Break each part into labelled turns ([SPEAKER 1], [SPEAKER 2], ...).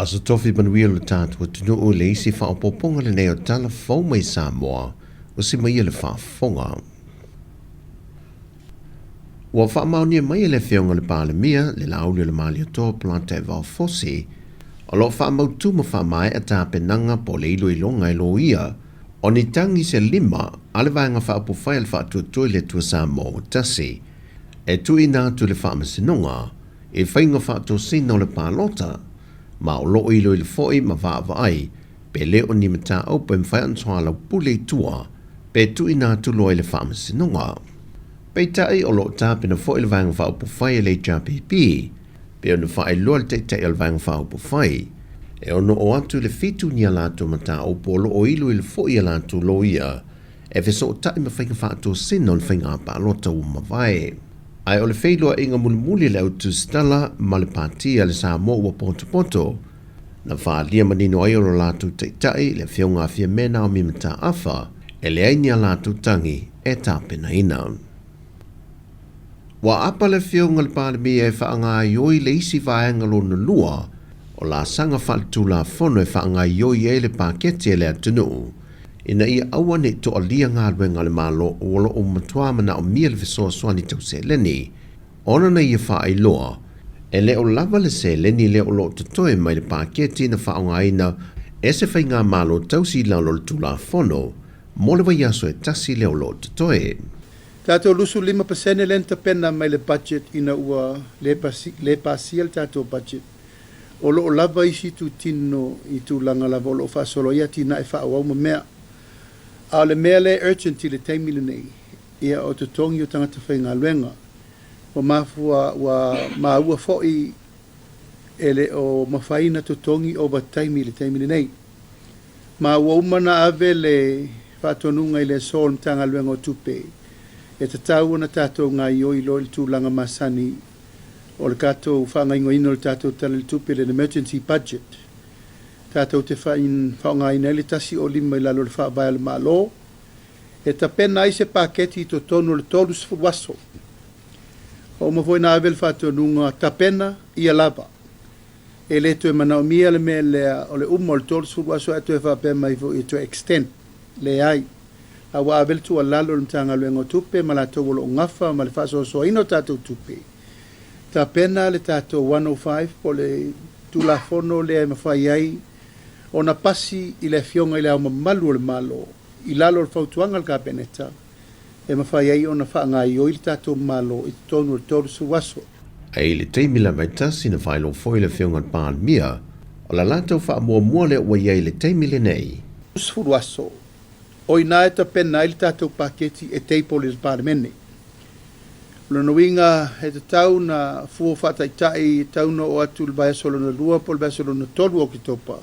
[SPEAKER 1] Aso Tofi manuia lo tatou atunuu i le isi faaopoopoga lenei o Tala Fou mai Samoa ua simaia le faafofoga. Ua faamaonia mai e le Afioga i le Palemia le Laauli o le Malietoa Polataivao Fosi o lo o faamautu ma faamaea tapenaga po o le iloiloga e loia o ni tagi se lima a le Vaega Faaupufai a le Faatuatua i le Atua Samoa ua Tasi e tuuina atu i le Faamasinoga i faiga faatosina o le palota, ma o lo o iloilo foi ma vaavaai pe le o ni mataupu e mafai ona soalaupule i tua pe tuuina atu loa i le Faamasinoga. Peitai, o lo o tapena foi le Vaega Faaupufai a le HRPP pei ona faailoa le Taitai o le Vaega Faaupufai e ono oo atu i le 7 ni a latou mataupu o lo o iloilo foi a latou loia e fesootai ma faiga faatosina o le faiga palota ua mavae. Ae o le feiloaiga mulimuli a le au tusitala ma le Pati a le Samoa ua potopoto, na faaalia manino ai o lo latou taitai, le Afioga a Fiame Naomi Mataafa, e leai ni a latou tagi e tapenaina. Ua apa le Afioga i le Palemia e faagaoioi le isi vaega lona lua o laasaga faaletulafono e faagaoioi ai le paketi a le atunuu ina ia aua ne i toalia galuega a le Malo o lo o matua manaomia le fesoasoani tau seleni ona na ia faailoa e le o lava le seleni lea o lo o totoe mai le paketi na faaaogaina e se faigamalo tausi i lalo o le Tulafono mo le vaiaso e tasi lea o lo o totoe.
[SPEAKER 2] Tatou 25% lea na tapena mai le budget ina ua le pasia le tatou budget. O lo o lava isi itutino i tulaga lava o lo o faasolo ai atinae faaauau ma mea. A o le mea lea e urgent i le taimi lenei, ia o totogi o tagata faigaluega. Ua mafua, ua maua foi e le o mafai ona totogi ovataimi i le taimi lenei. Ma ua uma ona ave le faatonuga i le aso o le Matagaluega o Tupe e tatau ona tatou gaoioi loa i le tulaga masani o le tatou faagaoioiga o le tatou Tala i le Tupe, le emergency budget, tatou te faaaogaina ai le 105 i lalo o le Faavae o le Malo e tapena ai se paketi i totonu o le 30 aso. Ua uma foi ona ave le faatonuga tapena ia lava. E le toe manaomia le mea lea o le uma o le 30 aso ae toe faapea mai foi e toe extend. Leai. A ua ave le tuualalo i le Matagaluega o Tupe ma latou o lo o gafa ma le faasoasoaina o tatou tupe, tapena le tatou 105 po o le Tulafono lea e mafai ai ona pasi i le Afioga i Le Ao Mamalu o le Malo i lalo o le fautuaga a le Kapeneta e mafai ai ona faagaoioi le tatou Malo i totonu o le 30 aso.
[SPEAKER 1] I le taimi lava e tasi na faailoa foi le Afioga i le Palemia o la latou faamuamua lea ua i ai i le taimi lenei.
[SPEAKER 2] 30 aso, o i ina e tapena ai le tatou paketi e table i le Palemene. O lona uiga e tatau na fua faataitai e tatau na oo atu i le vaiaso lona lua po o le vaiaso lona tolu o Oketopa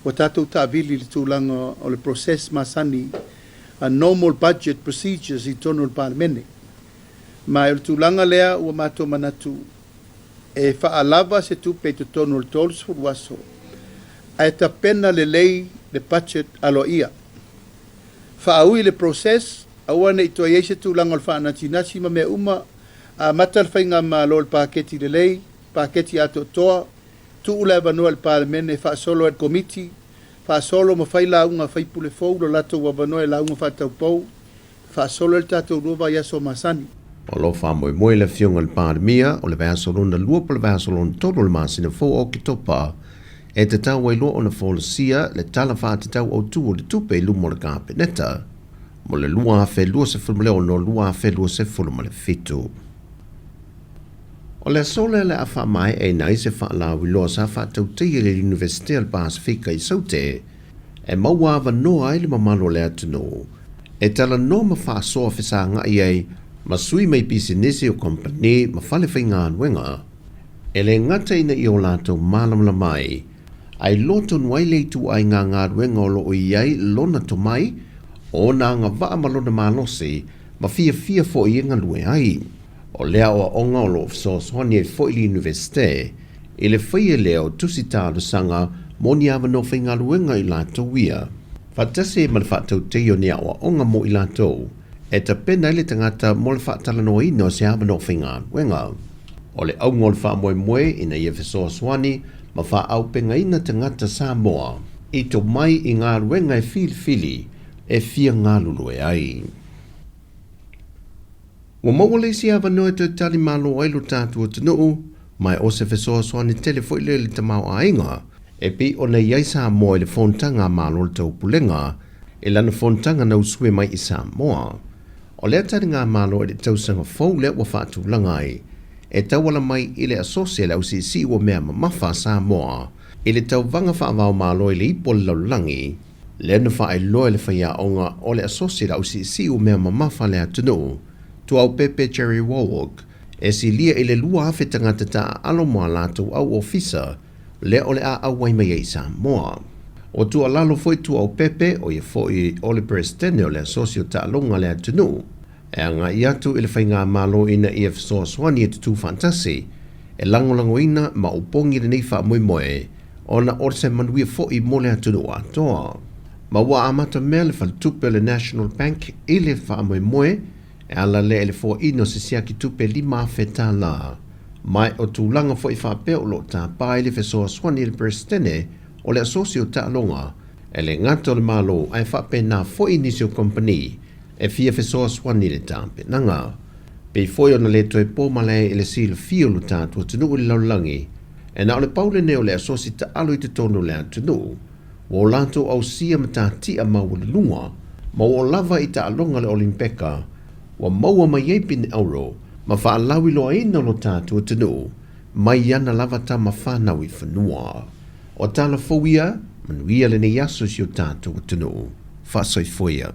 [SPEAKER 2] ua tatou taavili i le tulaga o le process masani a normal budget procedures i totonu o le Palemene. Ma o le tulaga lea ua matou manatu e faalava se tupe i totonu o le 30 aso ae tapena lelei le budget aloaia. Faaui le process, aua ne i toe i ai se tulaga o le faanatinati ma mea uma, amata le faigamalo i le paketi lelei, paketi atoatoa, tuu le avanoa i le Palemene e faasolo ai le Komiti, faasolo ma fai lauga a faipule fou lo latou avanoa e lauga faataupou, faasolo ai le tatou lua vaiaso masani.
[SPEAKER 1] O lo o faamoemoe le Afioga i le Palemia o le vaiaso lona lua po o le vaiaso lona tolu o le masina fou o Oketopa e tatau ai loa ona folasia le Tala Faatatau Autu o le Tupe i luma o le Kapeneta mo le 2026-2027. O le aso lea o le a faamaeaina ai se faalauiloa sa faatautaia i le Iunivesite o le Pasefika i Saute e maua avanoa ai le mamalu o le atunuu e talanoa ma faasoa fesagai ai ma sui mai pisinisi o kamupani ma fale faigaluega e le gata ina ia o latou malamalama ai ae iloa tonu ai le ituaiga galuega o lo o i ai lona tomai, ona agavaa ma lona malosi ma fiafia foi e galue ai. O lea aoaoga o lo o fesoasoani ai foi le Iunivesite i le faia lea o tusi talosaga mo ni avanoa faigaluega i latou ia, faatasi ai ma le faatautaia o ni aoaoga mo i latou e tapena ai le tagata mo le faatalanoaina o se avanoa faigaluega. O le auga o le faamoemoe ina ia fesoasoani ma faaaupegaina tagata Samoa i tomai i galuega e filifili e fia galulue ai. Ua maua le isi avanoa e toe tali malo ai lo tatou atunuu, ma o se fesoasoani tele foi lea i le tamaoaiga e pei ona i ai Samoa i le Fonotaga a Malo o le Taupulega i lana fonotaga na usue mai i Samoa. O lea taligamalo i le tausaga fou lea ua faatulaga ai e tauala mai i le Asosi a le Ausiisii ua Mea Mamafa a Samoa i le tauvaga faavaomalo i le ipu o le lalolagi, lea na faailoa e le faiaoga o le Asosi a le Ausiisii ua Mea Mamafa a le atunuu, Tuaupepe Jerry Warwick, e silia i le 2,000 tagata taaalo mo a latou au ofisa lea o le a auai mai ai i Samoa. Ua tuualalo foi Tuaupepe, o ia foi o le Peresetene o le Asosi o Taaloga a le atunuu, e agai atu i le Faigamalo ina ia fesoasoani e tutū faatasi, e lagolagoina ma opogi lenei faamoemoe ona o se manuia foi mo le atunuu atoa. Ma ua amata mea le faletupe o le National Bank i le faamoemoe e ala lea i le foaina o se siaki tupe $5,000. Ma o tulaga foi faapea o lo o tapa ai le fesoasoani a le Peresetene o le Asosi o Taaloga, e le gata o le Malo ae faapena foi nisi o kamupani e fia fesoasoani i le tapenaga. Pei foi ona le toe po malae i le silafia o lo tatou atunuu i le lalolagi, e na o le pau lenei o le asosi taalo i totonu o le atunuu, ua o latou ausia matatia maualuluga ma ua oo lava i taaloga a le Olimpeka, ua maua mai ai pine auro ma faalauiloaina o lo tatou atunuu mai i ana lava tama fanau i fanua. O tala fou ia, manuia lenei aso i si o tatou atunuu. Faasoifua ia.